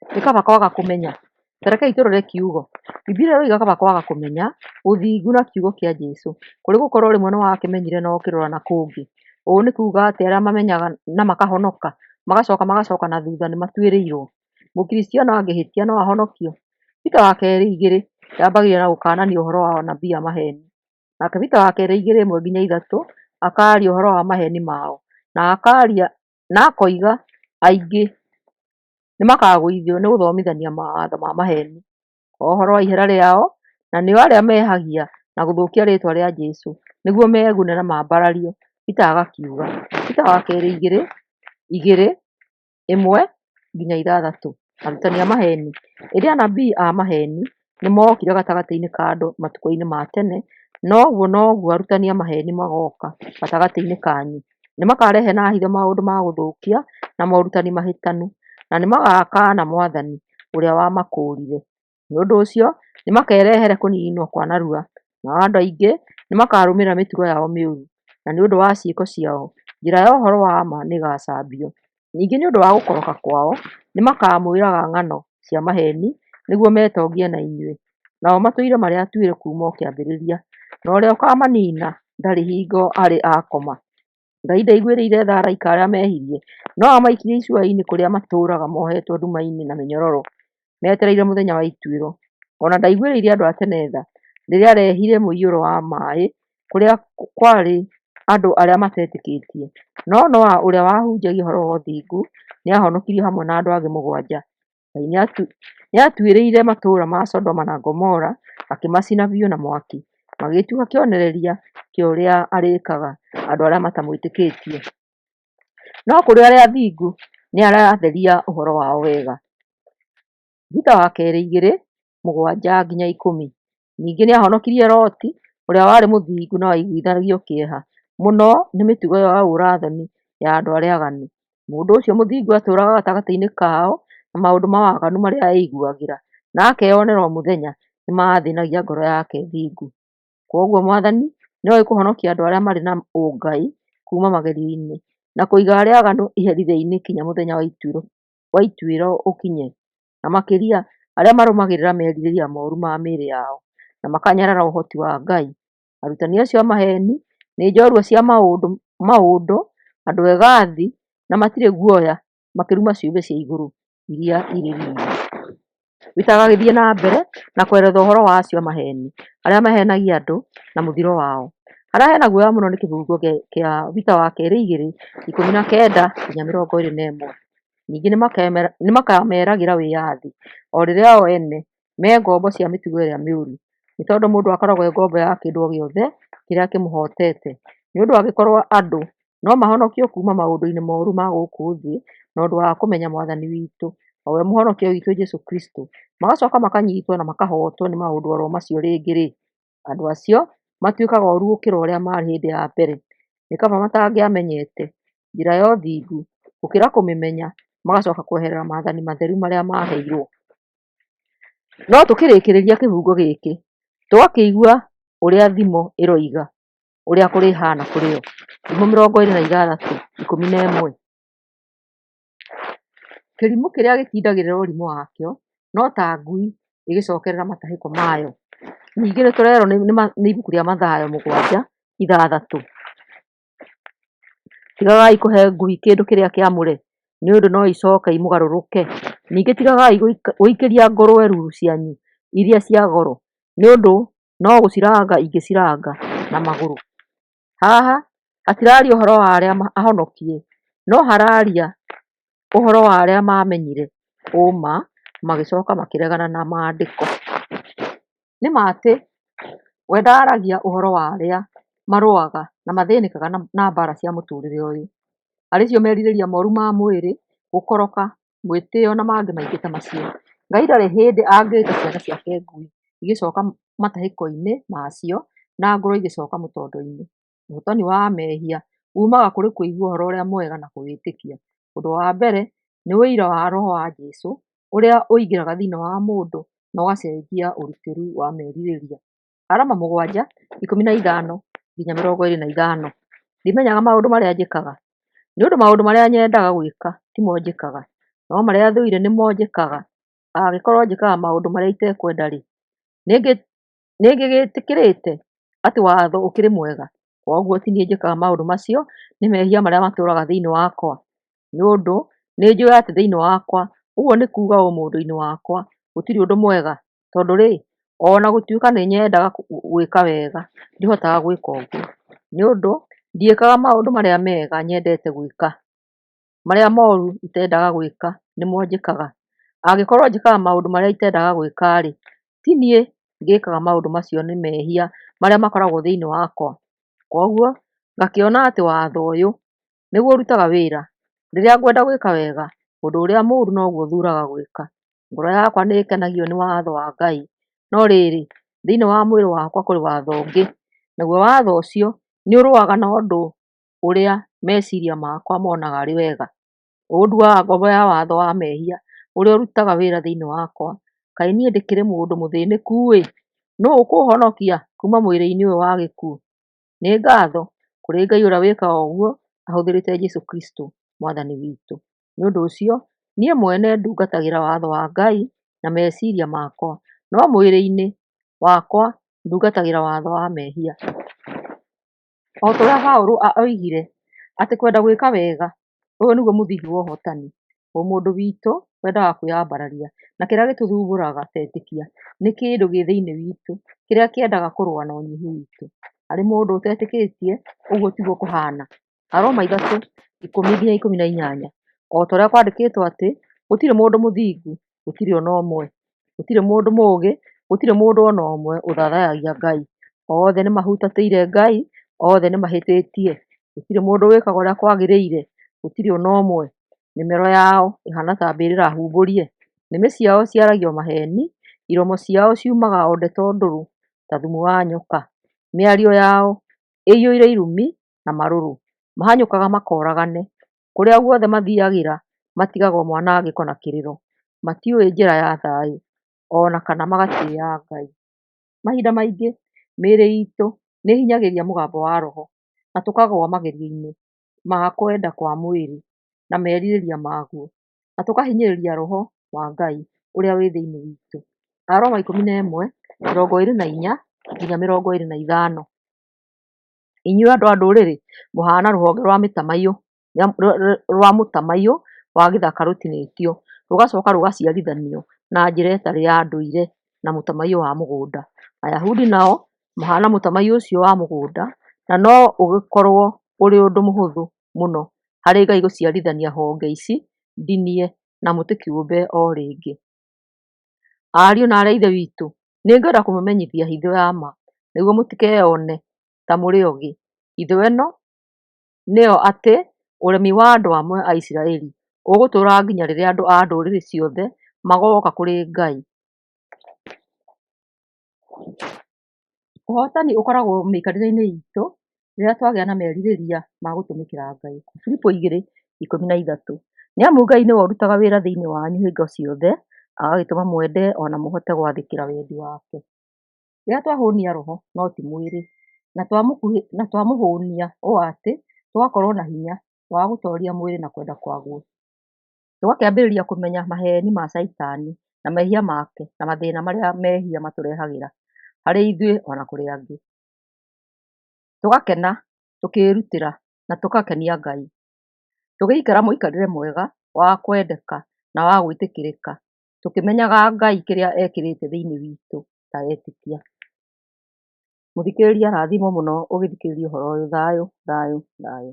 Nĩ kaba kwaga kũmenya. Ta rekei tũrore kiugo. Bibilia ĩroiga kaba kwaga kũmenya ũthingu na kiugo kĩa Jesũ, kũrĩ gũkorwo rĩmwe nĩwakĩmenyire na ũkĩrora na kũngĩ. Ũũ nĩ kuuga atĩ arĩa mamenyaga na makahonoka, magacoka magacoka na thutha nĩ matuĩrĩirwo. Mũkristiano angĩhĩtia no ahonokio? Peter wa kerĩ igĩrĩ yambagĩrĩria na gũkanania ũhoro wa anabii a maheni. Nake Peter wa kerĩ igĩrĩ ĩmwe nginya ithatũ akaria ũhoro wa maheni mao, na akaria na akoiga aingĩ nĩmakagũithio nĩ gũthomithania mawatho ma maheni, o ũhoro wa ihera rĩao, na nĩo arĩa mehagia na gũthũkia rĩĩtwa rĩa Jesũ nĩguo megune na mambarario. Peter agakiuga. Peter wa kerĩ igĩrĩ igĩrĩ ĩmwe nginya ithathatũ. Arutani a maheni. Ĩndĩ anabii a maheni nĩmookire gatagatĩ-inĩ ka andũ matukũ-inĩ ma tene, noguo noguo arutani a maheni magooka gatagatĩ-inĩ kanyu. Nĩmakarehe na hitho maũndũ ma gũthũkia na morutani mahĩtanu, na nĩmagakaana Mwathani ũrĩa wamakũũrire. Nĩ ũndũ ũcio nĩmakerehere kũniinwo kwa narua. Nao andũ aingĩ nĩmakarũmĩrĩra mĩtugo yao mĩũru, na nĩ ũndũ wa ciĩko ciao, njĩra ya ũhoro wa ma nĩĩgacambio. Ningĩ nĩ ũndũ wa gũkoroka kwao, nĩmakamwĩraga ng'ano cia maheeni nĩguo metongie na inyuĩ. Nao matũire marĩ atuĩre kuuma o kĩambĩrĩria, na ũrĩa ũkaamaniina ndarĩ hingo arĩ akoma. Ngai ndaiguĩrĩire tha araika arĩa meehirie, no aamaikirie icua-inĩ kũrĩa matũũraga mohetwo nduma-inĩ na mĩnyororo, metereire mũthenya wa ituĩro. O na ndaiguĩrĩire andũ a tene tha rĩrĩa aarehire mũiyũro wa maĩ kũrĩa kwarĩ andũ arĩa matetĩkĩtie. No Noa ũrĩa wahunjagia ũhoro wa ũthingu nĩahonokirio hamwe na andũ angĩ mũgwanja. Ngai nĩatuĩrĩire matũũra ma Sodoma na Gomora akĩmacina biũ na mwaki, magĩtuĩka kĩonereria kĩa ũrĩa arĩĩkaga andũ arĩa matamwĩtĩkĩtie. No kũrĩ arĩa athingu nĩaratheria ũhoro wao wega. Peter wa kerĩ igĩrĩ, mũgwanja nginya ikũmi. Ningĩ nĩahonokirie Loti, ũrĩa warĩ mũthingu na waiguithagio kĩeha mũno nĩ mĩtugo ya ũũra-thoni ya andũ arĩa aaganu. Mũndũ ũcio mũthingu aatũũraga gatagatĩ-inĩ kao na maũndũ ma waganu marĩa eiguagĩra na akeyonera o mũthenya nĩmathĩnagia ngoro yake thingu. Kwoguo Mwathani nĩoĩ kũhonokia andũ arĩa marĩ na ũngai kuuma magerio-inĩ, na kũiga arĩa aaganu iherithia-inĩ kinya mũthenya wa ituĩro ũkinye, na makĩria arĩa marũmagĩrĩra merirĩria moru ma mĩĩrĩ yao, na makanyarara ũhoti wa Ngai. Arutani acio a maheeni nĩ njorua cia maũndũ, andũ egathi na matirĩ guoya makĩruma ciũmbe cia igũrũ iria irĩ riri. Peter agagĩthiĩ na mbere na kweretha ũhoro wa acio a maheeni, arĩa mahenagia andũ na mũthiro wao. Harĩa hena guoya mũno nĩ kĩbungo kĩa Peter wa kerĩ igĩrĩ ikũmi na kenda nginya mĩrongo ĩrĩ na ĩmwe. Ningĩ nĩmakameragĩra wĩyathi, o rĩrĩa o ene me ngombo cia mĩtugo ĩrĩa mĩũru. Nĩ tondũ mũndũ akoragwo e ngombo ya kĩndũ o gĩothe kĩrĩa kĩmũhotete. Nĩ ũndũ angĩkorwo andũ no mahonokio kuuma maũndũ-inĩ moru ma gũkũ thĩ na ũndũ wa kũmenya Mwathani witũ, o we Mũhonokia witũ Jesũ Kristo, magacoka makanyitwo na makahotwo nĩ maũndũ oro macio rĩngĩ-rĩ, andũ acio matuĩkaga oru gũkĩra ũrĩa maarĩ hĩndĩ ya mbere. Nĩ kaba matangĩamenyete njĩra ya ũthingu gũkĩra kũmĩmenya magacoka kweherera maathani matheru marĩa maaheirwo. No tũkĩrĩkĩrĩria kĩbungo gĩkĩ, tũgakĩigua ũrĩa thimo ĩroiga ũrĩa kũrĩhana kũrĩ o. Thimo mĩrongo ĩrĩ na ithathatũ ikũmi na ĩmwe. Kĩrimũ kĩrĩa gĩkindagĩrĩra ũrimũ wakĩo no ta ngui ĩgĩcokerera matahĩko mayo. Ningĩ nĩ tũrerwo nĩ ibuku rĩa Mathayo mũgwanja ithathatũ. Tigagai kũhe ngui kĩndũ kĩrĩa kĩamũre, nĩ ũndũ no icoke imũgarũrũke. Ningĩ tigagai gũikĩria ngũrwe ruru cianyu iria cia goro, nĩ ũndũ no gũciranga ingĩciranga na magũrũ. Haha hatiraria ũhoro wa arĩa ahonokie, no hararia ũhoro wa arĩa maamenyire ũũma magĩcoka makĩregana na maandĩko. Nĩ ma atĩ we ndaaragia ũhoro wa arĩa marũaga na mathĩnĩkaga na mbaara cia mũtũũrĩre ũyũ, arĩ cio merirĩria moru ma mwĩrĩ, gũkoroka, mwĩtĩo na mangĩ maingĩ ta macio. Ngai ndarĩ hĩndĩ angĩta ciana ciake ngui igĩcoka matahĩko-inĩ macio na ngũrwe igĩcoka mũtondo-inĩ. Ũhotani wa mehia umaga kũrĩ kũigua ũhoro ũrĩa mwega na kũwĩtĩkia. Ũndũ wa mbere nĩ ũira wa roho wa Jesũ ũrĩa ũingĩraga thĩinĩ wa mũndũ na ũgacenjia ũrikĩru wa merirĩria. Aroma mũgwanja ikũmi na ithano nginya mĩrongo ĩrĩ na ithano. Ndimenyaga maũndũ marĩa njĩkaga, nĩ ũndũ maũndũ marĩa nyendaga gwĩka timo njĩkaga, no marĩa thũire nĩmo njĩkaga. Angĩkorwo njĩkaga maũndũ marĩa itekwenda-rĩ, nĩngĩgĩtĩkĩrĩte atĩ watho ũkĩrĩ mwega. Kwoguo ti niĩ njĩkaga maũndũ macio, nĩ mehia marĩa matũũraga thĩinĩ wakwa. Nĩ ũndũ nĩnjũĩ atĩ thĩinĩ wakwa, ũguo nĩ kuuga ũmũndũ-inĩ wakwa, gũtirĩ ũndũ mwega, tondũ-rĩ, o na gũtuĩka nĩnyendaga gwĩka wega, ndihotaga gwĩka ũguo. Nĩ ũndũ ndiĩkaga maũndũ marĩa mega nyendete gwĩka, marĩa moru itendaga gwĩka nĩmo njĩkaga. Angĩkorwo njĩkaga maũndũ marĩa itendaga gwĩka-rĩ, ti niĩ ngĩkaga maũndũ macio, nĩ mehia marĩa makoragwo thĩinĩ wakwa. Kwoguo ngakĩona atĩ watho ũyũ nĩguo ũrutaga wĩra, rĩrĩa ngwenda gwĩka wega, ũndũ ũrĩa mũũru noguo thuuraga gwĩka. Ngoro yakwa nĩĩkenagio nĩ watho wa Ngai, no rĩrĩ, thĩinĩ wa mwĩrĩ wakwa kũrĩ watho ũngĩ, naguo watho ũcio nĩũrũaga na ũndũ ũrĩa meciiria makwa monaga arĩ wega, ũnduaga ngombo ya watho wa mehia ũrĩa ũrutaga wĩra thĩinĩ wakwa. Kaĩ niĩ ndĩkĩrĩ mũndũ mũthĩnĩku-ĩ! Nũũ ũkũũhonokia kuuma mwĩrĩ-inĩ ũyũ wa gĩkuũ? Nĩ ngaatho kũrĩ Ngai ũrĩa wĩkaga ũguo ahũthĩrĩte Jesũ Kristũ Mwathani witũ. Nĩ ũndũ ũcio, niĩ mwene ndungatagĩra watho wa Ngai na meciiria makwa, no mwĩrĩ-inĩ wakwa ndungatagĩra watho wa mehia. O ta ũrĩa Paũlũ oigire atĩ kwenda gwĩka wega, ũyũ nĩguo mũthingi wa ũhotani. Ũmũndũ witũ wendaga kwĩyambararia, na kĩrĩa gĩtũthumbũraga ta etĩkia nĩ kĩndũ gĩ thĩinĩ witũ kĩrĩa kĩendaga kũrũa na ũnyihu witũ. Harĩ mũndũ ũtetĩkĩtie, ũguo tiguo kũhana. Aroma 3:10-18. O ta ũrĩa kwandĩkĩtwo atĩ, gũtirĩ mũndũ mũthingu, gũtirĩ o na ũmwe; gũtirĩ mũndũ mũũgĩ, gũtirĩ mũndũ o na ũmwe ũthathayagia Ngai. Othe nĩmahutatĩire Ngai, othe nĩmahĩtĩtie; gũtirĩ mũndũ wĩkaga ũrĩa kwagĩrĩire, gũtirĩ o na ũmwe. Mĩmero yao ĩhaana ta mbĩrĩra humbũrie, nĩmĩ ciao ciaragia o maheeni, iromo ciao ciumaga o ndeto ndũrũ ta thumu wa nyoka. Mĩario yao ĩiyũire irumi na marũrũ, mahanyũkaga makooragane. Kũrĩa guothe mathiiagĩra matigaga o mwanangĩko na kĩrĩro, matiũĩ njĩra ya thayũ, o na kana magatĩĩa Ngai. Mahinda maingĩ mĩĩrĩ itũ nĩĩhinyagĩrĩria mũgambo wa Roho, na tũkagũa magerio-inĩ ma kwenda kwa mwĩrĩ na merirĩria maguo, na tũkahinyĩrĩria Roho wa Ngai ũrĩa wĩ thĩinĩ witũ. Aroma 11:24-25. Inyuĩ andũ a Ndũrĩrĩ mũhaana rũhonge rwa mũtamaiyũ wa gĩthaka rũtinĩtio, rũgacoka rũgaciarithanio na njĩra ĩtarĩ ya ndũire na mũtamaiyũ wa mũgũnda. Ayahudi nao mahaana mũtamaiyũ ũcio wa mũgũnda, na no ũgĩkorũo ũrĩ ũndũ mũhũthũ mũno harĩ Ngai gũciarithania honge ici ndinie na mũtĩ kĩũmbe o rĩngĩ. Ariũ na aarĩ a Ithe witũ, nĩngwenda kũmũmenyithia hitho ya ma, nĩguo mũtikeyone ta mũrĩ ogĩ. Hitho ĩno nĩyo atĩ, ũremi wa andũ amwe a Isiraeli ũgũtũũra nginya rĩrĩa andũ a ndũrĩrĩ ciothe magooka kũrĩ Ngai. Ũhotani ũkoragwo mĩikarĩre-inĩ itũ rĩrĩa twagĩa na merirĩria ma gũtũmĩkĩra Ngai. Afilipo 2:13. Nĩ amu Ngai nĩwe ũrutaga wĩra thĩinĩ wanyu hingo ciothe, agagĩtũma mwende o na mũhote gwathĩkĩra wendi wake. Rĩrĩa twahũnia roho no ti mwĩrĩ, na twamũhũnia ũũ atĩ tũgakorwo na hinya wa gũtooria mwĩrĩ na kwenda kwaguo. Tũgakĩambĩrĩria kũmenya maheeni ma Caitani na mehia make na mathĩna marĩa mehia matũrehagĩra, harĩ ithuĩ ona kũrĩ angĩ. Tũgakena tũkĩĩrutĩra na tũgakenia Ngai. Tũgĩikara mũikarĩre mwega wa kwendeka na wa gwĩtĩkĩrĩka tũkĩmenyaga Ngai kĩrĩa ekĩrĩte thĩinĩ witũ ta etĩkia. Mũthikĩrĩria rathimwo mũno ũgĩthikĩrĩria ũhoro ũyũ. Thayũ, thayũ, thayũ.